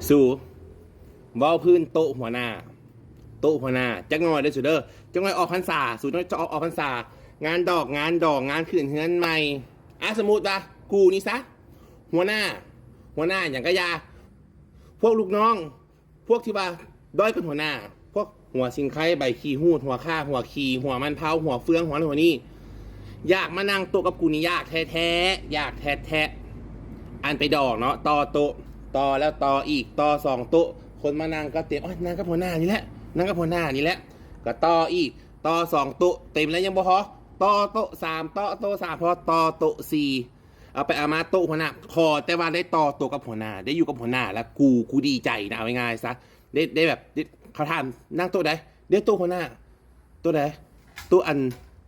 ສູເວົ້າພື້ນໂຕະຫົວໜ້າ ໂຕະຫົວໜ້າຈັກໜ່ອຍເດີສູເດີ. ຈັກໜ່ອຍອອກພັນສາ ສູຈະອອກ ອອກພັນສາ ງານດອກ ງານດອງ ງານຂຶ້ນເຮືອນໃໝ່. ອາ ສົມມຸດວ່າກູນີ້ຊະ ຫົວໜ້າ ຫົວໜ້າຫຍັງກະຢ່າ ພວກລູກນ້ອງ ພວກທີ່ວ່າດ້ອຍກວ່າຫົວໜ້າ ພວກຫົວຊິງໄຄ ໃບຂີ້ຫູດ ຫົວຂ່າ ຫົວຂີ ຫົວມັນເຜົາ ຫົວເຟືອງ ຫົວນັ້ນຫົວນີ້ ຢາກມານັ່ງໂຕະກັບກູນີ້ ຢາກແທ້ໆ ຢາກແທ້ໆ. ອັນໄປດອກເນາະ ຕໍ່ໂຕະ ຕໍ່ແລ້ວຕໍ່ອີກ ຕໍ່ສອງໂຕະ ຄົນມານັ່ງກໍເຕັມ. ໂອ້ຍ ນັ່ງກັບຫົວໜ້ານີ້ແຫຼະ ນັ່ງກັບຫົວໜ້ານີ້ແຫຼະ. ກໍຕໍ່ອີກ ຕໍ່ສອງໂຕະ ເຕັມແລ້ວຍັງບໍ່ພໍ ຕໍ່ໂຕະສາມ ຕໍ່ໂຕະສາມ ພໍ ຕໍ່ໂຕະສີ່ ເອົາໄປເອົາມາໂຕະຫົວໜ້າ ຂໍແຕ່ວ່າໄດ້ຕໍ່ໂຕະກັບຫົວໜ້າ ໄດ້ຢູ່ກັບຫົວໜ້າ ແລ້ວກູ ກູດີໃຈນະ. ເອົາງ່າຍໆຊະ ໄດ້ ໄດ້ແບບ ໄດ້ ເຂົາຖາມນັ່ງໂຕະໃດ ເດ້ໂຕະຫົວໜ້າ ໂຕະໃດ ໂຕະອັນ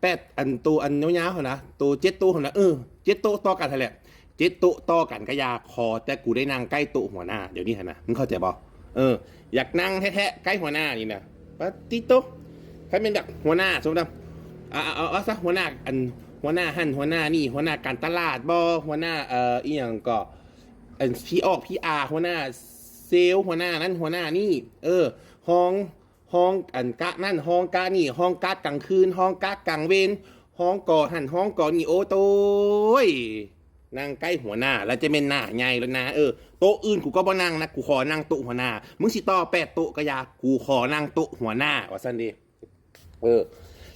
ແປດ ອັນໂຕະອັນຍາວໆຫັ້ນນະ ໂຕະເຈັດໂຕະຫັ້ນນະ ເອີ ເຈັດໂຕະຕໍ່ກັນຫັ້ນແຫຼະ ເຈັດໂຕະຕໍ່ກັນກະຢ່າ ຂໍແຕ່ກູໄດ້ນັ່ງໃກ້ໂຕະຫົວໜ້າ ດຽວນີ້ຫັ້ນນະ ມຶງເຂົ້າໃຈບໍ່? ເອີ ຢາກນັ່ງແທ້ໆໃກ້ຫົວໜ້ານີ້ນະ ປາຕິໂຕ. ຄັນແມ່ນແບບຫົວໜ້າ ສົມມຸດວ່າ ເອົາ ເອົາ ເອົາຊະ ຫົວໜ້າອັນ ຫົວໜ້າຫັ້ນ ຫົວໜ້ານີ້ ຫົວໜ້າການຕະຫຼາດບໍ ຫົວໜ້າ ເອີ ອີ່ຫຍັງກໍ ອັນ ພີອອກພີອາ ຫົວໜ້າເຊວ ຫົວໜ້ານັ້ນຫົວໜ້ານີ້ ເອີ ຮອງ ຮອງອັນກະນັ້ນ ຮອງກະນີ້ ຮອງກະກາງຄືນ ຮອງກະກາງເວັນ ຮອງກໍຫັ້ນ ຮອງກໍນີ້ ໂອ້ໂຕຍ ນັ່ງໃກ້ຫົວໜ້າ ແລ້ວຈະແມ່ນໜ້າໃຫຍ່ແລ້ວນະ. ເອີ ໂຕະອື່ນກູກໍບໍ່ນັ່ງນະ ກູຂໍນັ່ງໂຕະຫົວໜ້າ ມຶງຊິຕໍ່ແປດໂຕະກະຢ່າ ກູຂໍນັ່ງໂຕະຫົວໜ້າ ວ່າຊັ້ນເດ. ເອີ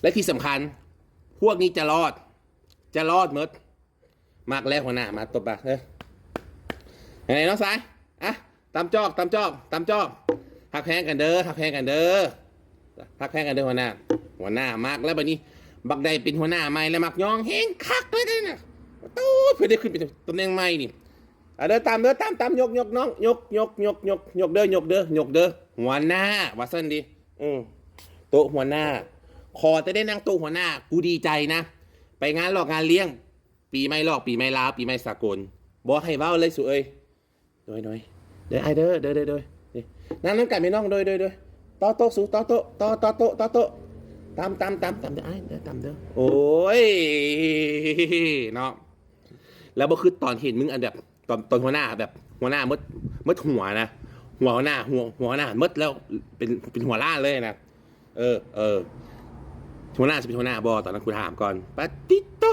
ແລະທີ່ສຳຄັນ ພວກນີ້ຈະລອດ ຈະລອດໝົດ. ມັກແລ້ວຫົວໜ້າ ມາຕົບມາເອີ ຈັ່ງໃດນ້ອງຊາຍ ອະ ຕຳຈອກ ຕຳຈອກ ຕຳຈອກ ຮັກແພງກັນເດີ ຮັກແພງກັນເດີ ຮັກແພງກັນເດີຫົວໜ້າ. ຫົວໜ້າມັກແລ້ວບັດນີ້ ບັກໃດເປັນຫົວໜ້າໃໝ່ແລ້ວມັກຍ້ອງແຮງຄັກເລີຍເດ້ນະ. ໂອ້ຍ ເພິ່ນໄດ້ຂຶ້ນເປັນຕຳແໜ່ງໃໝ່ນີ້ ອາ ເດີ ຕຳເດີ ຕຳ ຕຳ ຍົກ ຍົກ ນ້ອງ ຍົກ ຍົກ ຍົກ ຍົກ ຍົກເດີ ຍົກເດີ ຍົກເດີ ຫົວໜ້າ ວ່າຊັ້ນເດ. ອື ໂຕະຫົວໜ້າ ຂໍແຕ່ໄດ້ນັ່ງໂຕະຫົວໜ້າ ກູດີໃຈນະ. ໄປງານຫຼອກງານລ້ຽງ ປີໃໝ່ຫຼອກ ປີໃໝ່ລາວ ປີໃໝ່ສາກົນ ບໍ່ໃຫ້ເວົ້າເລີຍສູເອີຍ. ໂດຍ ໂດຍ ເດີອ້າຍເດີ ໂດຍ ໂດຍ ໂດຍ ນີ້ ນັ່ງນຳກັນແມ່ນ້ອງ ໂດຍ ໂດຍ ໂດຍ ຕໍ່ໂຕະສູ ຕໍ່ໂຕະ ຕໍ່ ຕໍ່ໂຕະ ຕໍ່ໂຕະ ຕຳ ຕຳ ຕຳ ຕຳເດີອ້າຍເດີ ຕຳເດີ. ໂອ້ຍ ເນາະ ແລ້ວບໍ່ຄືຕອນເຫັນມຶງອັນແບບ ຕອນ ຕອນຫົວໜ້າແບບ ຫົວໜ້າໝົດ ໝົດຫົວນະ ຫົວ ຫົວໜ້າ ຫົວ ຫົວໜ້າໝົດແລ້ວ ເປັນ ເປັນຫົວລ້ານເລີຍນະ. ເອີ ເອີ ຫົວໜ້າຊິເປັນຫົວໜ້າບໍ່? ຕອນນັ້ນກູຖາມກ່ອນ ປາຕິໂຕ.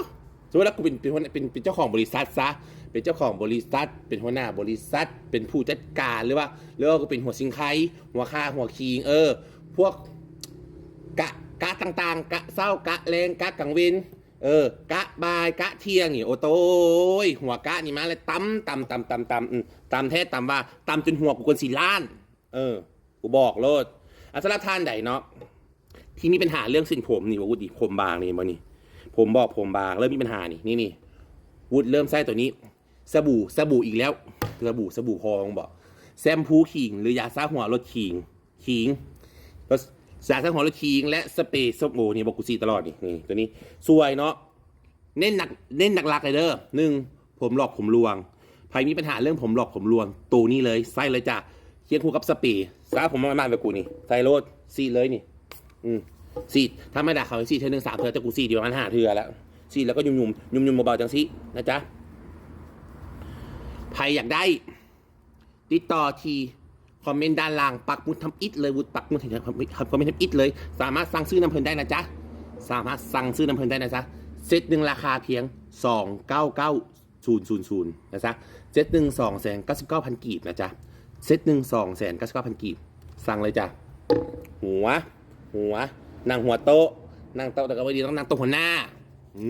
ສົມມຸດວ່າກູເປັນ ເປັນຫົວ ເປັນ ເປັນເຈົ້າຂອງບໍລິສັດຊະ ເປັນເຈົ້າຂອງບໍລິສັດ ເປັນຫົວໜ້າບໍລິສັດ ເປັນຜູ້ຈັດການ ຫຼືວ່າ ຫຼືວ່າກູເປັນຫົວຊິງໄຄ ຫົວຂ່າ ຫົວຂີງ ເອີ ພວກກະ ກະຕ່າງໆ ກະເຊົ້າ ກະແລງ ກະກາງເວັນ ເອີ ກະບ່າຍ ກະທ່ຽງນີ້ ໂອ້ໂຕຍ ຫົວກະນີ້ມາແລ້ວ ຕຳ ຕຳ ຕຳ ຕຳ ຕຳ ອື ຕຳແທ້ຕຳວ່າ ຕຳຈົນຫົວກູກວນຊິລ້ານ. ເອີ ກູບອກໂລດ. ອາ ສຳລັບທ່ານໃດເນາະ ທີ່ມີບັນຫາເລື່ອງເສັ້ນຜົມນີ້ ບໍ່ອຸດນີ້ ຜົມບາງນີ້ ເຫັນບໍ່ນີ້ ຜົມບອກ ຜົມບາງ ເລີ່ມມີບັນຫານີ້ ນີ້ ນີ້ ວຸດເລີ່ມໃຊ້ໂຕນີ້ ສະບູ ສະບູອີກແລ້ວ ສະບູ ສະບູພອງບໍ ແຊມພູຂີງ ຫຼື ຢາຊາຫົວລົດຂີງ ຂີງ ຢາຊາຫົວລົດຂີງ ແລະ ສະເປສົ້ມໂອ ນີ້ ບອກກູສີດຕະຫຼອດນີ້ ນີ້ ໂຕນີ້ຊ່ວຍເນາະ. ເນັ້ນໜັກ ເນັ້ນຫຼັກໆເລີຍເດີ ໜຶ່ງ ຜົມຫຼອກຜົມລ່ວງ ໃຜມີບັນຫາເລື່ອງຜົມຫຼອກຜົມລ່ວງ ໂຕນີ້ເລີຍ ໃຊ້ເລີຍຈ້າ ຄຽງຄູ່ກັບສະເປ ສາຜົມມາແບບກູນີ້ ໃສ່ໂລດ ສີດເລີຍນີ້ ອື ສີດ ທຳມະດາເຂົາໃຫ້ສີດເທື່ອໜຶ່ງສາມເທື່ອ ແຕ່ກູສີດຢູ່ປະມານຫ້າເທື່ອແລ້ວ ສີດແລ້ວກໍຫຍຸ້ມໆ ຫຍຸ້ມໆເບົາໆຈັ່ງຊີ້ນະຈ໊ະ. ໃຜຢາກໄດ້ ຕິດຕໍ່ທີ່ຄອມເມັນດ້ານລ່າງ ປັກໝຸດທຳອິດເລີຍ ວຸດປັກໝຸດໃຫ້ຄອມເມັນທຳອິດເລີຍ ສາມາດສັ່ງຊື້ນຳເພິ່ນໄດ້ນະຈ໊ະ ສາມາດສັ່ງຊື້ນຳເພິ່ນໄດ້ນະຈ໊ະ. ເຊັດໜຶ່ງລາຄາພຽງສອງເກົ້າເກົ້າສູນສູນສູນນະຈ໊ະ ເຊັດໜຶ່ງສອງແສນເກົ້າສິບເກົ້າພັນກີບນະຈ໊ະ ເຊັດໜຶ່ງສອງແສນເກົ້າສິບເກົ້າພັນກີບ ສັ່ງເລີຍຈ້າ. ຫົວ ຫົວ ນັ່ງຫົວໂຕະ ນັ່ງໂຕະແຕ່ກໍບໍ່ດີ ຕ້ອງນັ່ງໂຕະຫົວໜ້າ ອື